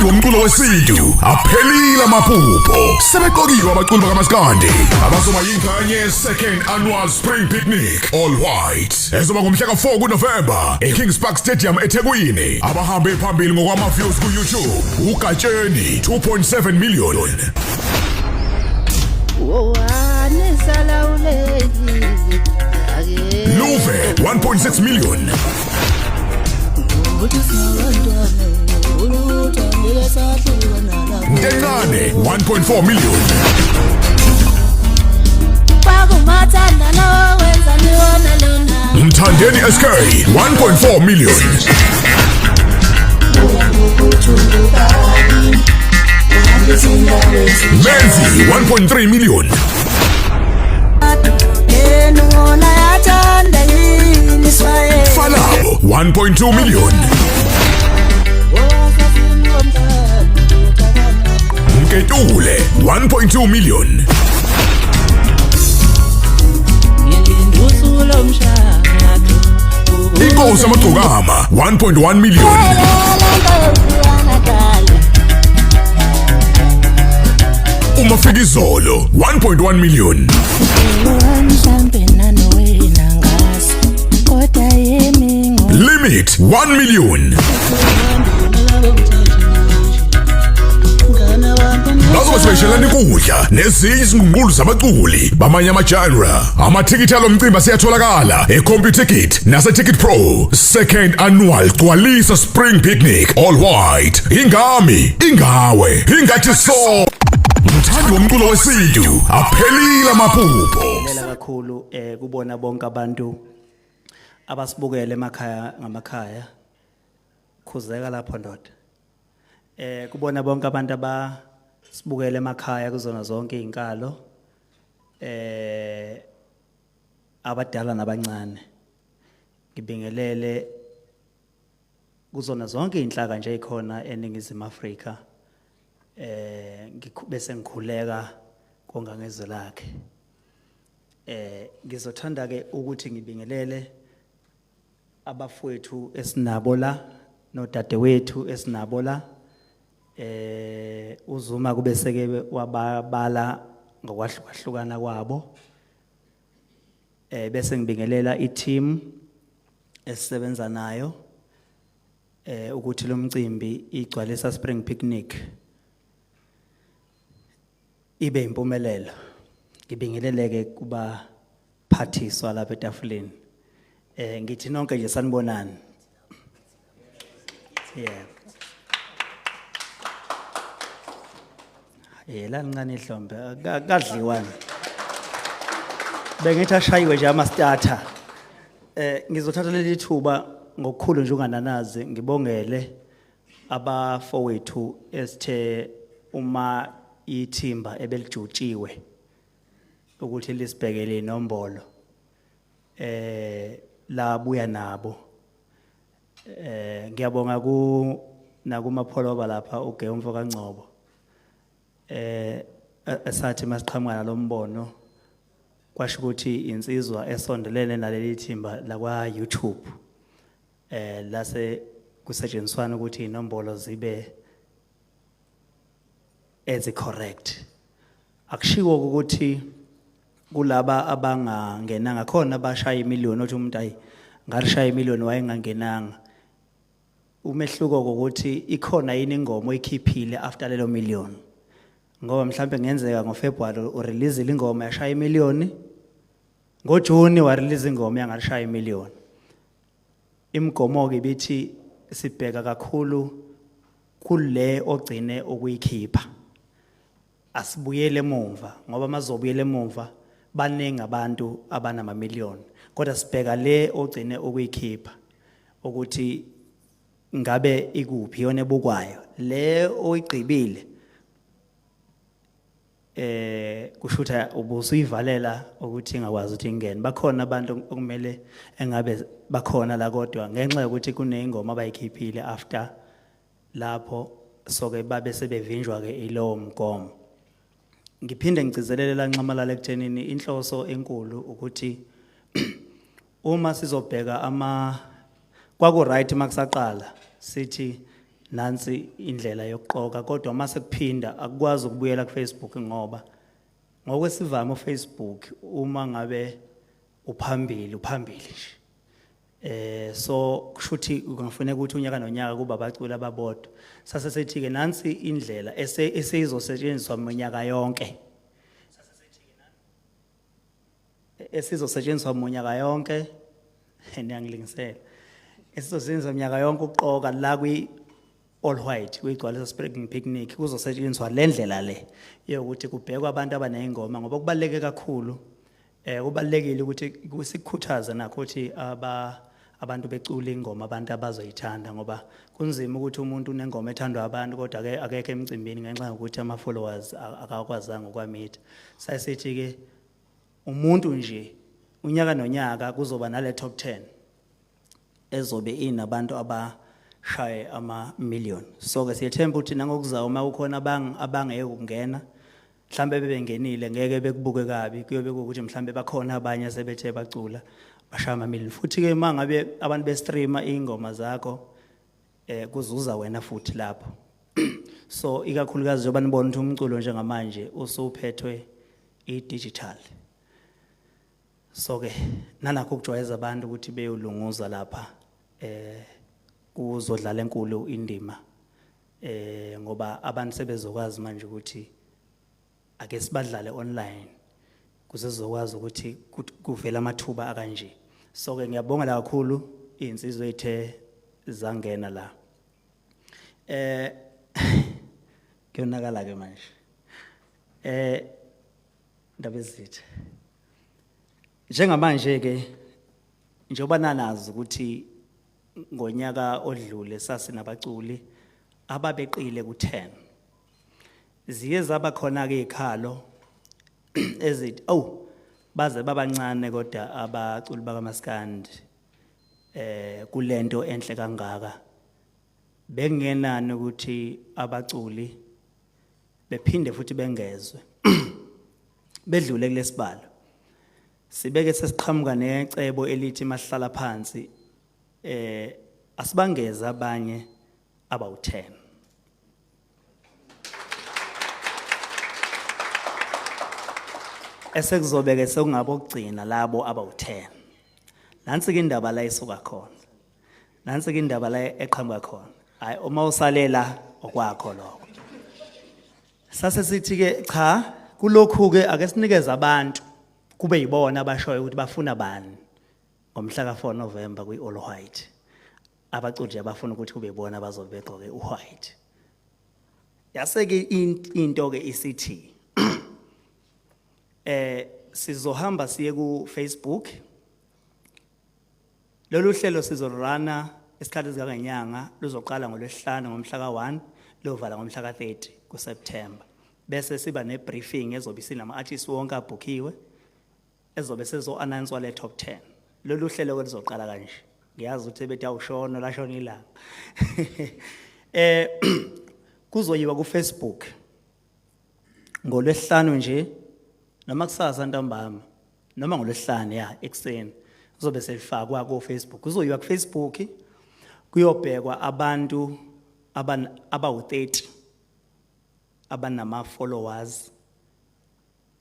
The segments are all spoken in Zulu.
Mthandi womculo wesintu aphelile amaphupho sebeqokiwe abaculi bakamaskandi abazoba yingxenye second annual spring picnic all white ezoba ngomhla ka-4 kuNovember eKings Park Stadium eThekwini. Abahambe phambili ngokwama-views ku-YouTube uGatsheni 2.7 million. Luve 1.6 million. Ntencane 1.4 million. Mthandeni SK 1.4 million. Menzi 1.3 million. Falabo 1.2 million. Mketule 1.2 million. Inkosi amagcokama 1.1 million. Umafikizolo 1.1 million. Limit 1 million. Bazobe sebeshelana ikudla nezinye izinguqulo zabaculi bamanye ama-genre. Amathikithi alo mcimbi aseyatholakala e-Computicket nase-Ticket Pro. Second annual Gcwalisa Spring Picnic All White. Ingami, ingawe, ingathi so. Mthandi womculo wesintu aphelile amaphupho. Ngibingelela kakhulu eh kubona bonke abantu abasibukele emakhaya ngamakhaya. Khuzeka lapho ndoda. Eh kubona bonke abantu abasibukele emakhaya kuzona zonke izinkalo. Eh abadala nabancane. Ngibingelele kuzona zonke inhlaka nje ekhona eNingizimu Afrika. Eh bese ngikhuleka kongangezwe lakhe. Eh ngizothanda ke ukuthi ngibingelele abafowethu esinabo la nodadewethu esinabo la eh uZuma kube seke wababala ngokwahlukahlukana kwabo eh bese ngibingelela i-team esisebenza nayo eh ukuthi lo mcimbi igcwalisa spring picnic ibe impumelelo. Ngibingeleleke kuba phathiswa lapha etafuleni. Eh ngithi nonke nje sanibonani. Yebo. Eh lalincane ihlombe kadliwani. Bengithi ashayiwe nje ama starter. Eh ngizothatha leli thuba ngokukhulu nje ungananazi ngibongele abafowethu esithe uma ithimba ebelijutshiwe ukuthi lisibhekele inombolo eh labuya nabo eh ngiyabonga ku nakumapholoba lapha uge umfo kaNgcobo eh esathi masiqhamuka nalombono kwasho ukuthi insizwa esondelene naleli thimba lakwa YouTube eh lase kusetshenziswana ukuthi inombolo zibe ezi correct. Akushiwo ukuthi kulaba abangangenanga khona abashaya imillion othi umuntu ayi ngalishaya imillion wayengangenanga. Umehluko ukuthi ikhona yini ingoma oyikhiphile after lelo million. Ngoba mhlambe ngenzeka ngoFebruary urelease ingoma yashaya imillion ngoJune wa release ingoma yangalishaya imillion. Imigomo-ke ibithi sibheka kakhulu kule ogcine ukuyikhipha. Asibuyele emumva ngoba mazobuyela emumva baningi abantu abanamamiliyoni. Kodwa sibheka le ogcine ukuyikhipha ukuthi ngabe ikuphi yona ebukwayo. Le oyigqibile eh kushutha ubusuyivalela ukuthi ingakwazi ukuthi ingene. Bakhona abantu okumele engabe bakhona la kodwa ngenxa yokuthi kuneyingoma abayikhiphile after lapho soke babe sebevinjwa ke ilowo mgomo. Ngiphinde ngigcizelele la nxamalala ekuthenini inhloso enkulu ukuthi uma sizobheka ama kwaku right makusaqala sithi Nansi indlela yokuqoka, kodwa mase kuphinda akukwazi ukubuyela ku-Facebook, ngoba ngokwesivamo uFacebook uma ngabe uphambili, uphambili nje. So kushuthi kungafuneka ukuthi unyaka nonyaka kuba abaculi ababodwa. Sase sethi ke nansi indlela eseyizosetshenziswa minyaka yonke. Esizosetshenziswa minyaka yonke, niyangilingisela. Esizosetshenziswa minyaka yonke ukuqoka la kwi All White, kuyigcwalisa Spring Picnic, kuzosetshenziswa le ndlela le yokuthi kubhekwe abantu abanezingoma, ngoba kubaluleke kakhulu. Kubalulekile ukuthi kusikhuthaze nakho ukuthi abantu becula ingoma abantu abazoyithanda, ngoba kunzima ukuthi umuntu unengoma ethandwa abantu kodwa ke akekho emcimbini ngenxa yokuthi ama followers akakwazanga ukwamitha. Sayisithi ke umuntu nje unyaka nonyaka kuzoba nale top 10 ezobe inabantu abashaye ama million. So ke siyethemba ukuthi nangokuzayo uma kukhona abangeke ukungena, mhlambe bebengenile ngeke bekubuke kabi, kuyobe kuwukuthi mhlambe bakhona abanye sebethe bacula bashaya ama million. Futhi ke uma ngabe abantu bestreama ingoma zakho, kuzuza wena futhi lapho. So ikakhulukazi njengoba nibona ukuthi umculo njengamanje usuphethwe i-digital, so ke nanakho ukujwayeza abantu ukuthi beyolunguza lapha kuzodlala enkulu indima, ngoba abantu sebezokwazi manje ukuthi ake sibadlale online kuze sizokwazi ukuthi kuvela amathuba akanje. So ke ngiyabonga kakhulu insizwe ethe zangena la. Kuyonakala ke manje. Ndaba ezithe njengamanje ke, njengoba nanazi ukuthi ngonyaka odlule sasinabaculi ababeqile ku10, ziye zaba khona ke ikhalo ezithi, "Oh, baze babancane kodwa abaculi bakaMaskandi kulento enhle kangaka, bengenani ukuthi abaculi bephinde futhi bengezwe bedlule kulesibalo." Sibeke sesiqhamuka necebo elithi masihlala phansi asibangeza abanye abawu10. Esekuzobeke sekungabo okugcina labo abawu10. Nansi ke indaba la isuka khona, nansi ke indaba la eqhamuka khona. Hayi, uma usalela okwakho lokho. Sase sithi ke cha, kulokhu ke ake sinikeze abantu kube yibona abashoyo ukuthi bafuna bani ngomhla ka4 November kwi All White. Abaculi abafuna ukuthi kube yibona abazobe begqoke uwhite. Yase ke into ke isithi sizohamba siye ku Facebook. Lolu hlelo sizorana isikhathi esikangenyanga, luzoqala ngolwesihlanu ngomhla ka1, luyovala ngomhla ka30 kuSeptember. Bese siba ne briefing ezobe isinama artists wonke abhukhiwe, ezobe sezo announce le top 10. Lolu hlelo ke lizoqala kanje. Ngiyazi ukuthi bethi awushona lashona ilanga. Kuzoyiwa ku Facebook ngolwesihlanu nje noma kusasa ntambama noma ngolwesihlanu ya ekseni, kuzobe selifakwa ku Facebook. Kuzoyiwa ku Facebook kuyobhekwa abantu abawu30 abanama followers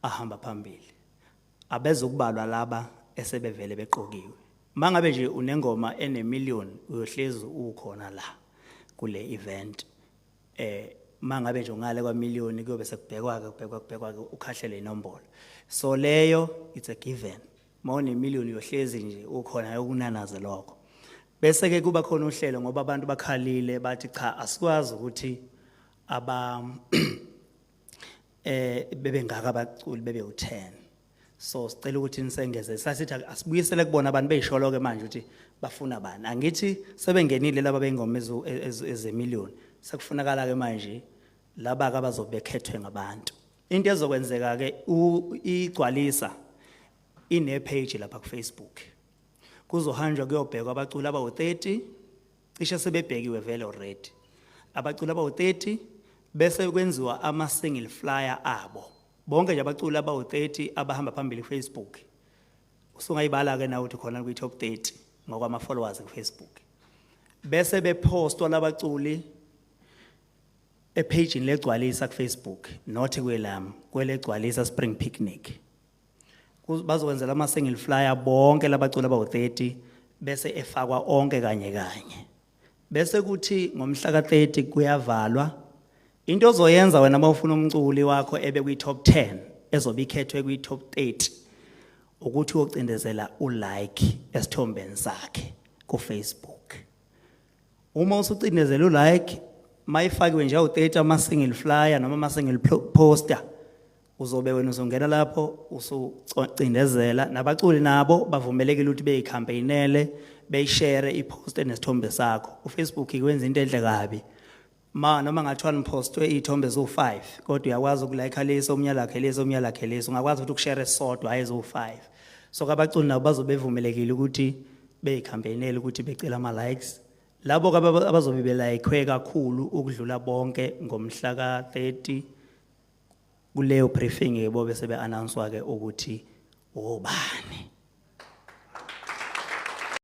ahamba phambili. Abezokubalwa laba esebevele beqokiwe. Mangabe nje unengoma ene million, uyohlezi ukhona la kule event. Mangabe nje ungale kwa million, kuyobe sekubhekwa ke, kubhekwa, kubhekwa ke, ukhahlele inombolo. So leyo it's a given, mawune million uyohlezi nje ukhona, yokunanaze lokho. Bese ke kuba khona uhlelo, ngoba abantu bakhalile bathi cha, asikwazi ukuthi aba bebengaka abaculi bebe u10, so sicela ukuthi nisengeze. Sasithi asibuyisele kubona abantu beyisholo ke manje ukuthi bafuna bani. Angithi sebengenile laba bengoma ezemillion, sekufunakala ke manje laba ke abazobe bekhethwe ngabantu. Into ezokwenzeka ke, igcwalisa ine page lapha ku Facebook, kuzohanjwa kuyobhekwa abaculi abawu30, cishe sebebhekiwe vele already abaculi abawu30, bese kwenziwa ama single flyer abo bonke nje abaculi abawu30 abahamba phambili ku Facebook. Usungayibala ke nawe ukuthi khona kwi top 30 ngokwama followers ku Facebook. Bese bepostwa labaculi. Epage legcwalisa ku Facebook, not kwelami, kwelegcwalisa Spring Picnic. Bazokwenzela ama single flyer bonke labaculi abawu30, bese efakwa onke kanye kanye. Bese kuthi ngomhla ka30 kuyavalwa. Into ozoyenza wena mawufuna umculi wakho ebe kwi top 10 ezobe ikhethwe kwi top 30, ukuthi uyocindezela ulike esithombeni sakhe ku Facebook. Uma usucindezela ulike, mayifakiwe nje awu30 ama single flyer noma ama single poster, uzobe wena uzongena lapho usucindezela. Nabaculi nabo bavumelekile ukuthi beyicampaignele, beyishare ipost enesithombe sakho. uFacebook ikwenza into enhle kabi. Ma noma ngathiwa nipostwe iy'thombe ziwu-5, kodwa uyakwazi ukulike leso, omunye lakhe leso, omunye lakhe leso, ungakwazi ukuthi ukushare sodwa, hhayi eziwu-5. So kabaculi nabo bazobe bevumelekile ukuthi beyicampaignele ukuthi becela ama-likes. Labo abazobe belayikhwe kakhulu ukudlula bonke ngomhla ka-30 kuleyo briefing, yebo, bese be-announce-wa ke ukuthi obani.